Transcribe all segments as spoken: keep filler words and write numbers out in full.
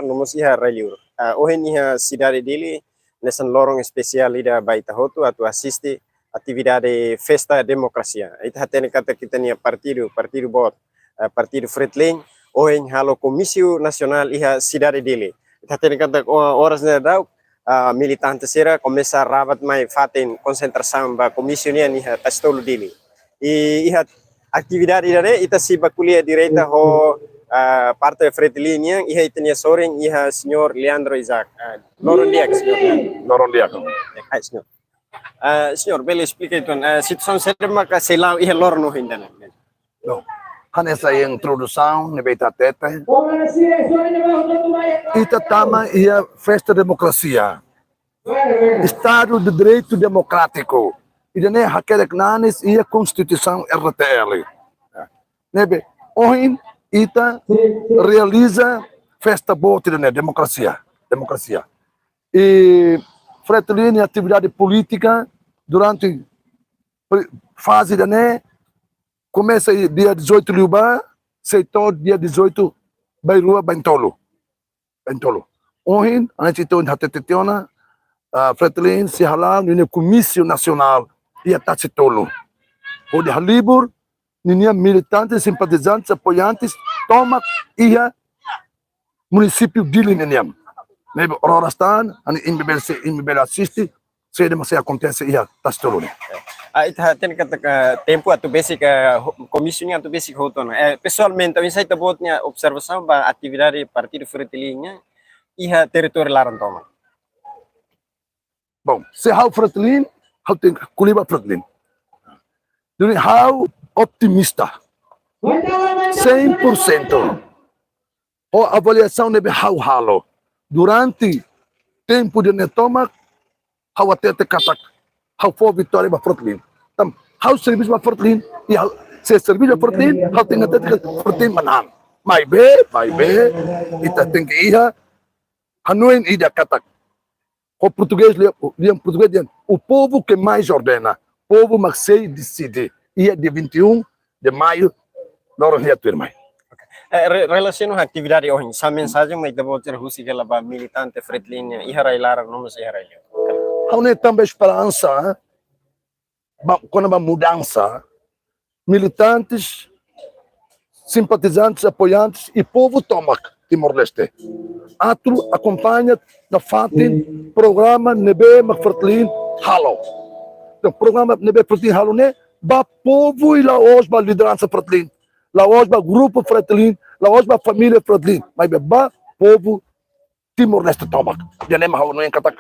no mós iha rai-liur. Ah, ohin iha sidade Dili, hanesan loron espesiál ida ba ita hotu atu asiste atividade Festa Demokrasia. Ita hatene katak ita-nia partidu, partidu boot, eh, partidu Fretilin, ohin halo komísiu nasionál iha sidade Dili. Ita hatene katak, oh, oras ne'e daudauk, ah, militante sira komesa rabat mai fatin konsentrasaun ba komísiu nian iha Tasitolu Dili. I iha atividade ida-ne'e ita sei bá ko'alia direta ho, ah, parte Fretilin nian, iha ita-nia sorin, iha señór Leandro Isaac. Ah, loron di'ak, señór. Loron di'ak. Hai, señór. Ah, señór, bele esplika uitoan, ah, situasaun saida maka sei la'o iha loron ohin ida-ne'e? Bom, hanesan introdusaun ne'ebé ita hatete, ita tama iha Festa Demokrasia, Estadu de Direitu Demokrátiku. Ida-ne'e hakerek nanis iha Konstituisaun R T L. Ne'ebé ohin ita realiza festa boot ida-ne'e, demokrasia, demokrasia. I Fretilin nia atividade polítika durante pri-, faze ida-ne'e komesa iha dia dezoito liubá, sei to'o dia dezoito bainrua, baintolu. Baintolu. Ohin, antes ita hatete tiha ona, ah, Fretilin sei hala'o ninia komísiu nasionál iha Tasitolu, hodi halibur ninia militantes, simpatizantes, apoiantes tomak iha munisípiu Dili ninian. Ne'ebé oras tan, ami imi bele, imi bele asiste saida mak sei akontese iha Tasitolu ne'e. Ah, ita hatene katak tempu atu besik, ah, ho-, komísiu nian atu besik hotu ona. Eh, pesoalmente, oinsá ita-boot nia observasaun ba atividade partidu Fretilin nian iha territóriu laran tomak? Bom, se ha'u Fretilin, ha'u tenke ko'alia ba Fretilin. Jadi ha'u otimista. Cem por cento. Ho avaliasaun ne'ebé ha'u halo durante tempu ida-ne'e tomak, ha'u hatete katak ha'u fó vitória ba Fretilin. Tanba ha'u servisu ba Fretilin, i ha'u, se servisu ba Fretilin, ha'u tenke hatete katak Fretilin manán. Maibé, maibé, ita tenke iha hanoin ida katak, ho portugés, lian, lian portugés dehan, o povo que mais ordena, povu mak sei deside. Iha dia vinte e um de maio, loron hirak tuirmai. Ok. Eh, re-, relasiona ho atividade ohin, sá mensajen mak ita-boot sira husik hela ba militante Fretilin nian iha rai-laran no mós iha rai-liur? Ha'u-nia tanba esperansa, eh? Ba, kona-ba mudansa, militantes, simpatizantes, apoiantes i povu tomak Timor-Leste atu akompaña nafatin programa ne'ebé mak Fretilin halo. Entaun, programa ne'ebé Fretilin halo ne'e ba povu i la'ós ba lideransa Fretilin, la'ós ba grupu Fretilin, la'ós ba família Fretilin, maibé ba povu Timor-Leste tomak. Ida-ne'e mak ha'u hanoin katak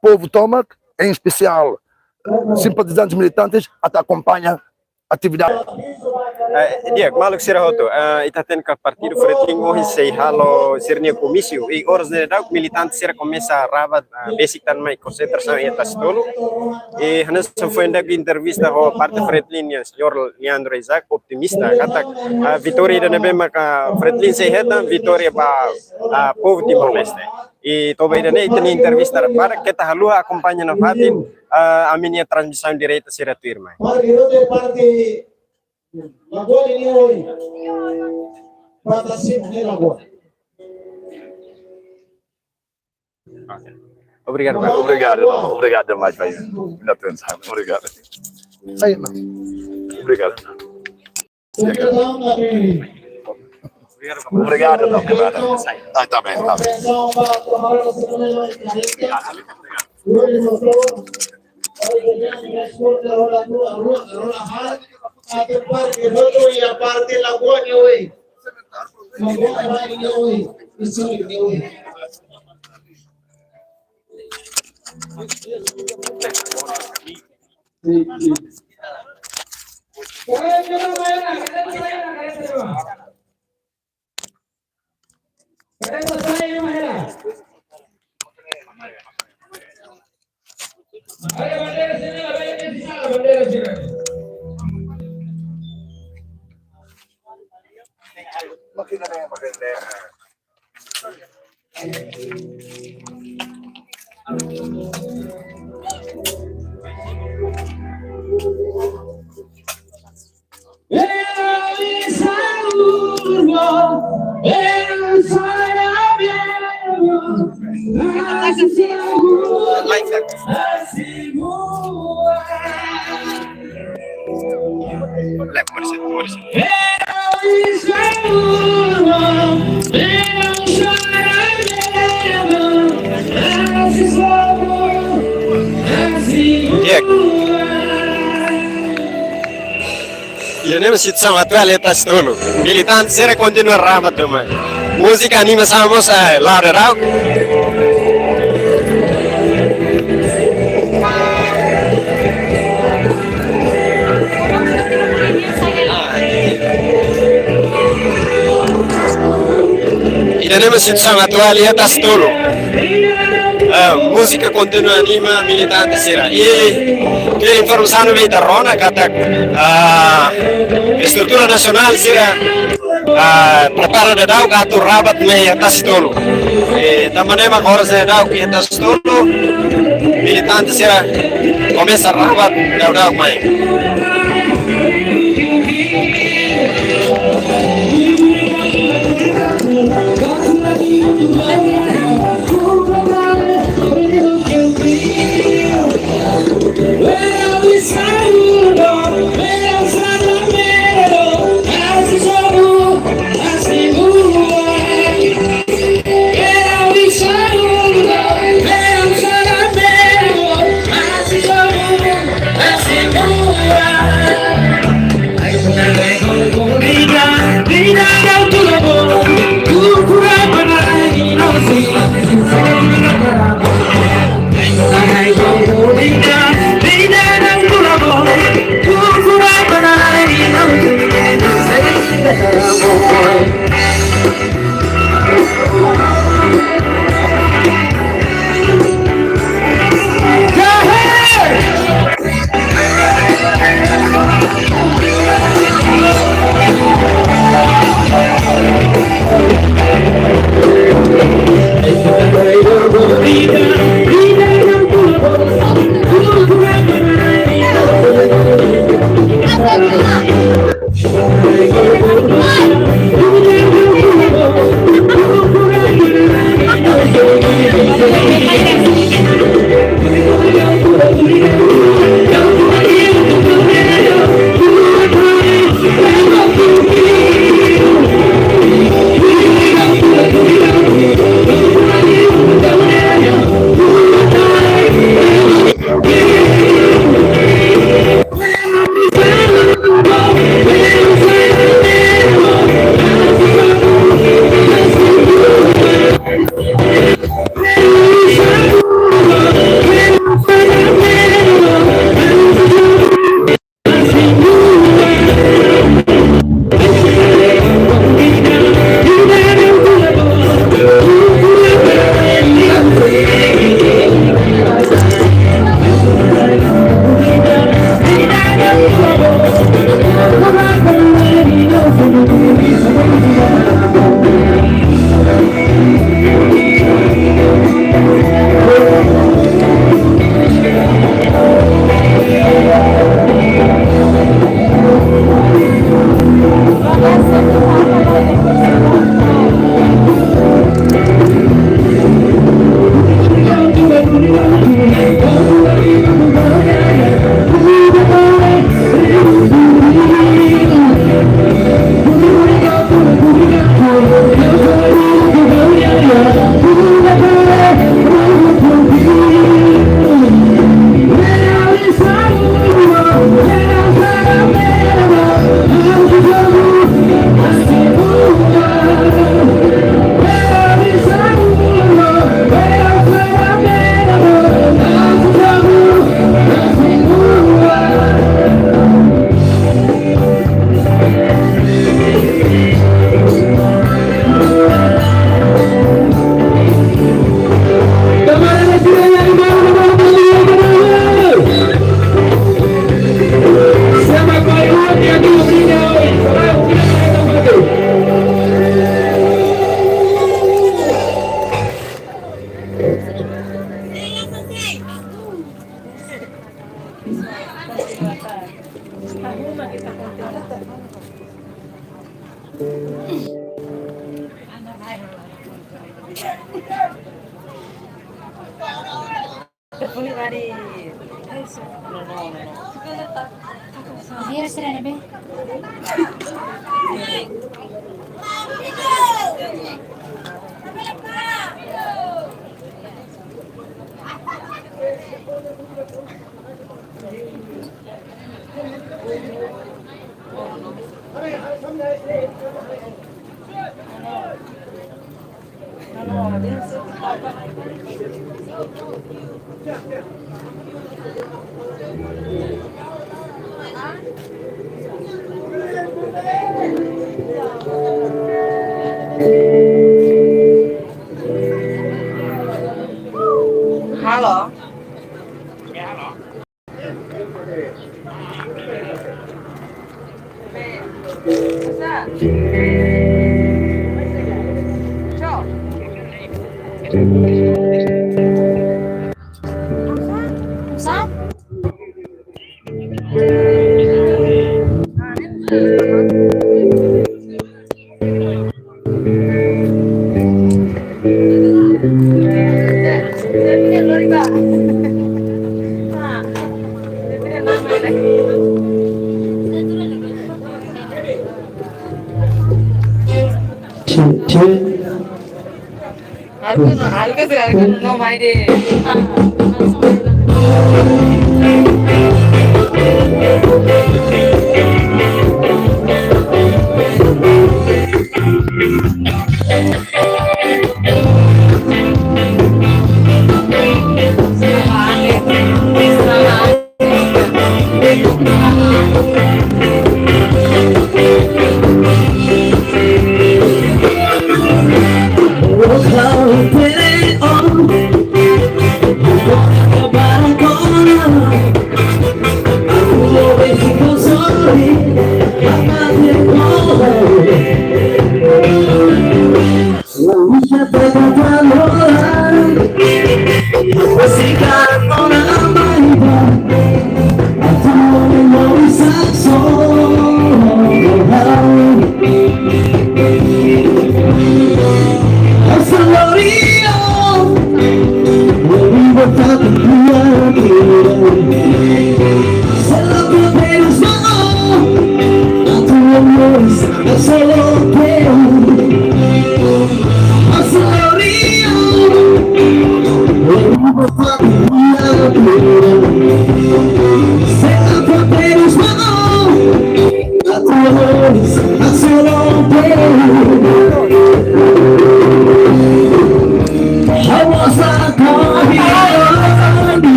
povu tomak, em especial simpatizantes, militantes, atu akompaña atividade. Eh, di'ak, maluk sira hotu, eh, ita hatene katak partidu Fretilin ohin sei halo sira-nia komísiu, i oras ne'e daudauk militante sira komesa rabat, eh, besik tan mai konsentrasaun iha Tasitolu. I hanesan foin daudauk entrevista ho parte Fretilin nian, señór Leandro Isaac, otimista katak, ah, vitória ida ne'ebé maka Fretilin sei hetan, vitória ba, ah, povu Timor-Leste. I to'o ba ida-ne'e ita-nia entrevista badak, keta haluha akompaña nafatin, ah, ami-nia transmisaun direta sira tuirmai. Parte, parte, Lagoa de Leões. Parte sim de Lagoa. Ok. Obrigadu, Marco. Obrigadu, irmão. Obrigadu demais, velho. Pela atenção. Obrigadu. Aí, irmão. Obrigadu. Obrigadu, irmão. Obrigadu, irmão. Ah, tá bem, tá bem. Obrigadu. Di'ak. Iha ne'e mak situasaun atuál iha Tasi Tolu. Militante sira kontinua rabat tama. Múzika animasaun mós, eh, la'o daudauk. Iha ne'e mak situasaun atuál iha Tasi Tolu. Eh, múzika kontinua anima militante sira. I tuir informasaun ne'ebé ita rona katak, ah, estrutura nasionál sira, ah, prepara daudauk atu rabat mai iha Tasi Tolu. Eh, tanba ne'e mak oras daudauk iha Tasi Tolu militante sira komesa rabat daudauk mai. Telefone dari. Dia sira ne'ebé? Halo. Cek, cek. Algo no, algo se, algo no, mai de.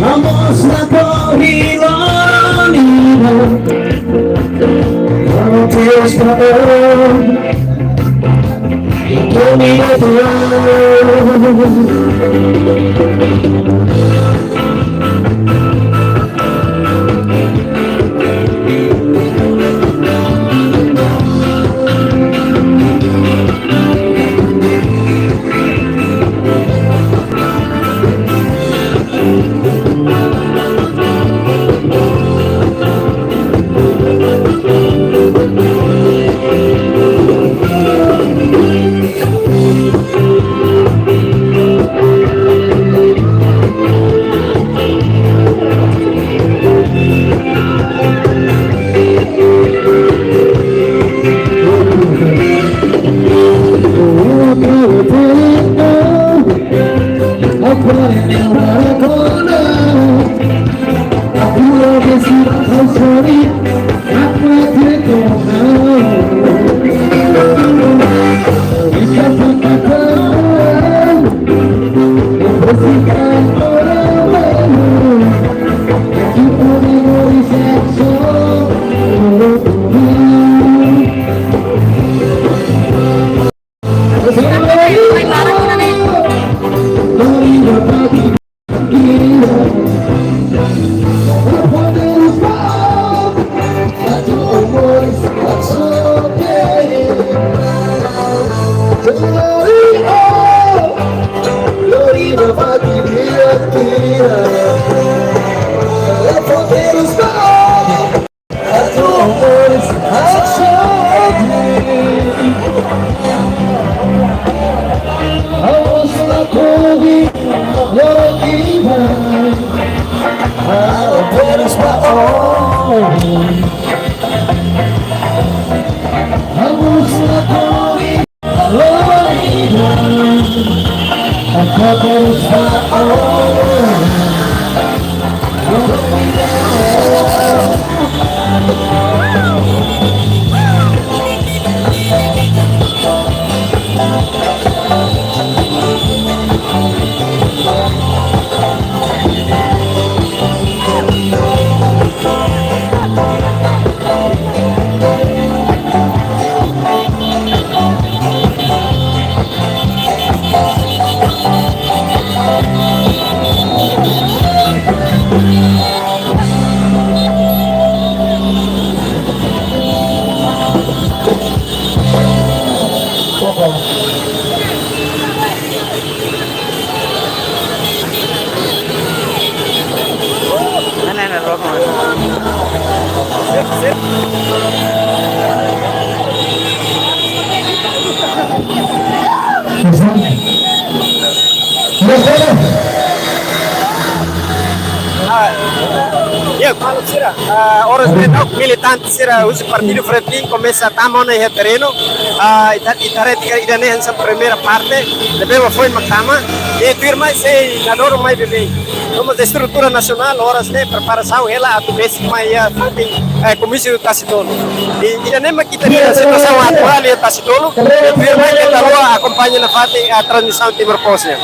Vamos la corrida, vamos la corrida. Ah, ya, malu sira. Ah, oras ne'e militante sira husi Partidu Fretilin komesa tama ona iha terrenu. Ah, ita, ita haree katak ida-ne'e hanesan primeira parte, ne'ebé foin mak tama. I tuirmai sei nadador mai beibeik. Tanba estrutura nasionál oras ne'e preparasaun hela atu besik mai iha fatin, eh, Komísiu Tasitolu. I ida-ne'e mak ita-nia situasaun atuál iha Tasitolu. I tuirmai keta haluha akompaña nafatin, eh, transmisaun Timor Post nian.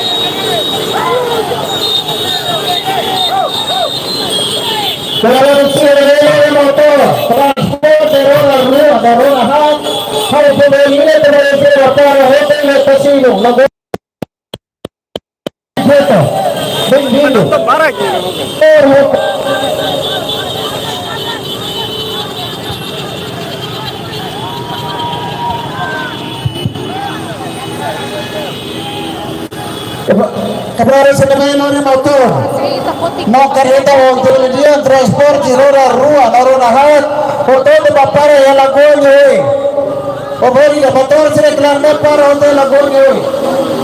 Dalam sirene motor, transporte roda rua, da roda haat, ha'u pemain ini terus para hotel Tasitolu, lagu. Bem-vindo. Kabar sira ne'ebé no motor. No karreta ho intelijen transporte roda rua, no roda haat, hotu-hotu ba para iha lagoa nia oin. Favór ida, motor sira klaran ba para hotu lagoa nia oin.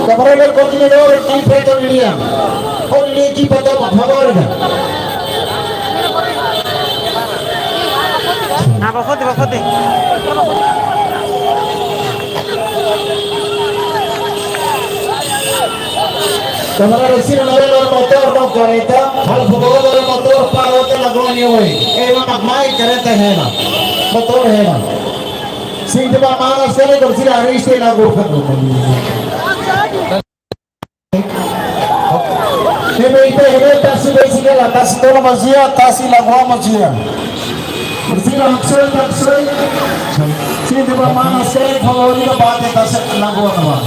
Kabar kontinua ida, ekipa tomak nian. Hodi ekipa tomak, favór ida. Ah, ba foti, ba foti. Kamarada sira ne'ebé lori motor no karreta, halo favór lori motor para hotu lagoa nia oin. Ema mak mai karreta hela, motor hela. Sente ba manas sekali, kamarada sira haree iha lagoa. Ema ita haree tasi besik hela, tasi tolo mós iha, tasi lagoa mós iha. Sira haksoit, haksoit. Sente ba manas sekali, favór ida bá até tasi lagoa ne'ebá.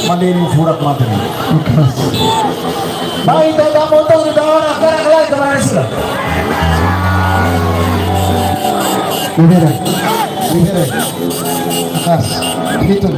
Maleru furak mate. Ba ita dá motor ida hora, karik lai kamarada sira. Libera. Libera. Akas. Begitu.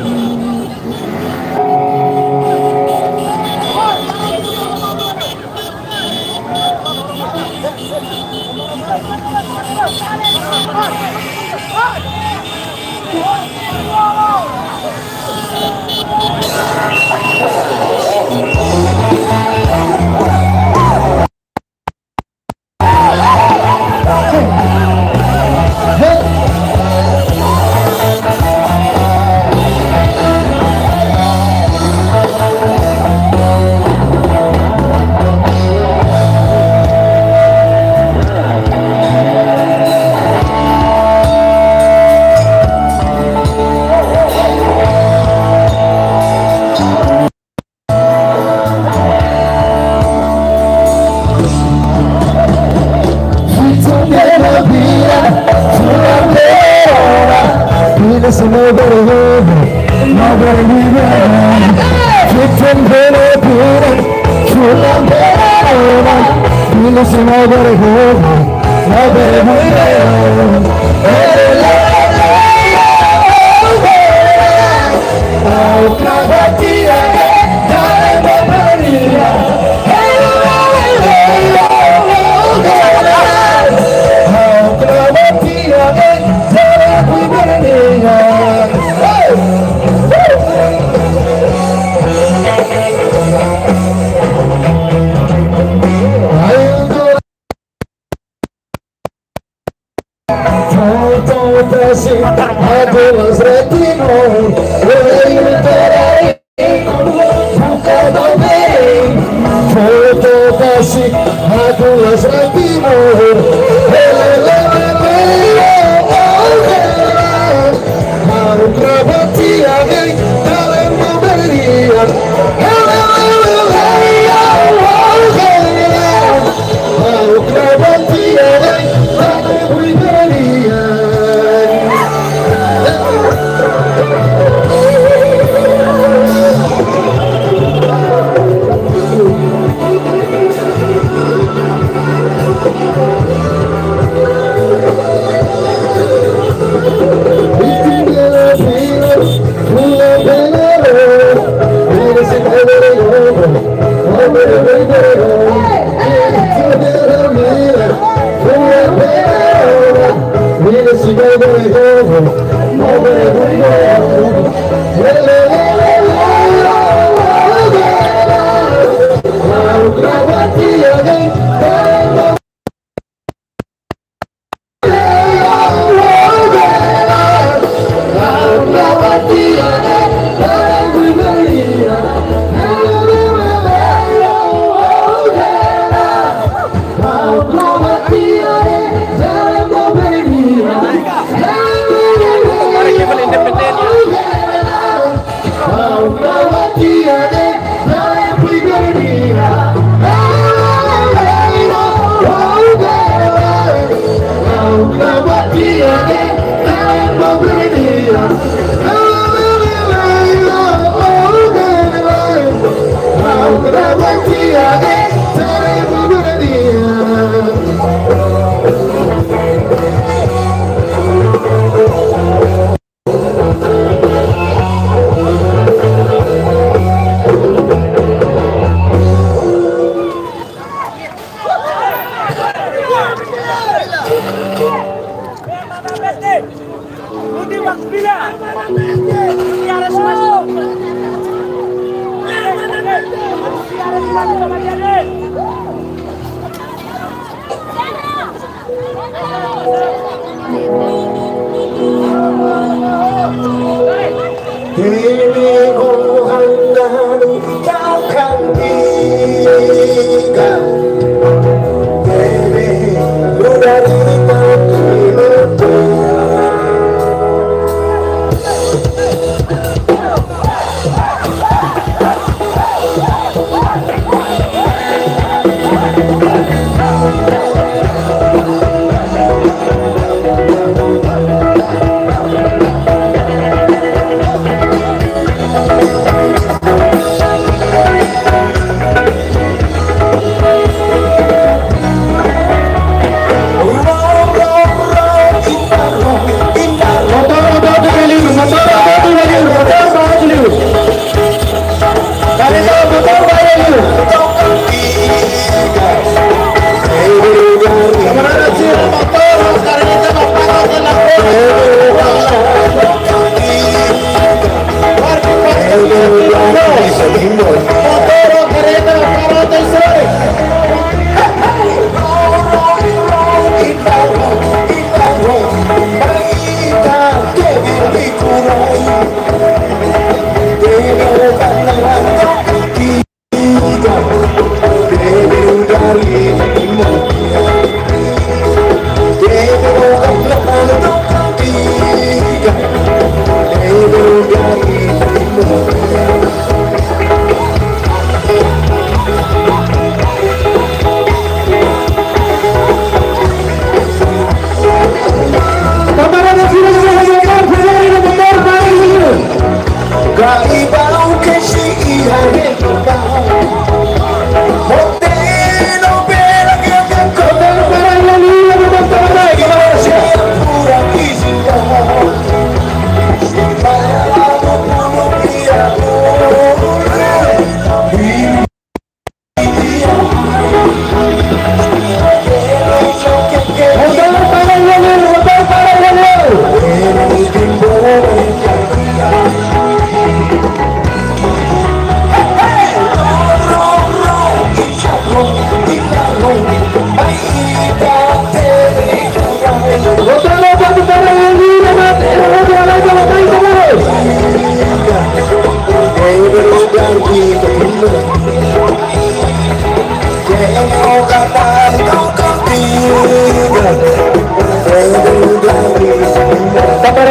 Ita,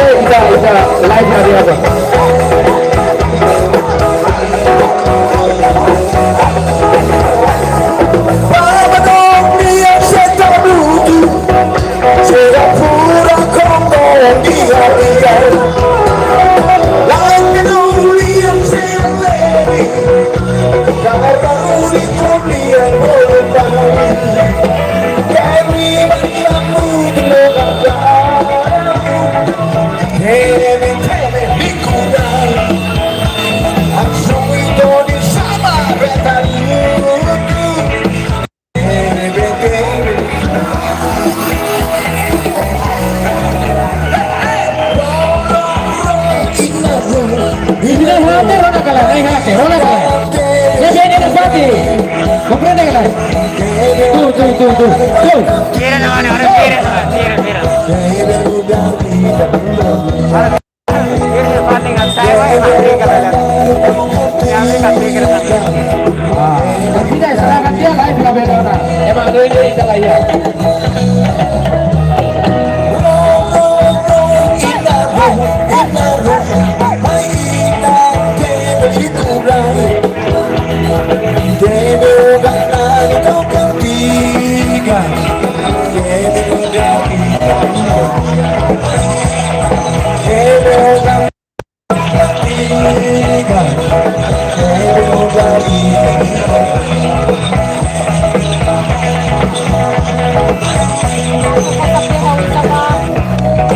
ita, live na dia apa? Baba dong dia seta butu, seta pura kong dong dia dia. Langit dong dia seta lebi, kamar baru di kong dia boleh tahu. Kami berlaku di lokasi. Ini dah hati, roda kalah, naik hati, roda kalah. Ya, saya ini dah hati. Komprende kalah? Tuh, tuh, tuh, tuh. Tuh. Tira na mano, ora tira, tira, tira. Tira na mano, ora tira, tira. Ah, tidak, serahkan dia lah, itu kabel orang. Emang ada ini, kita lah, ya.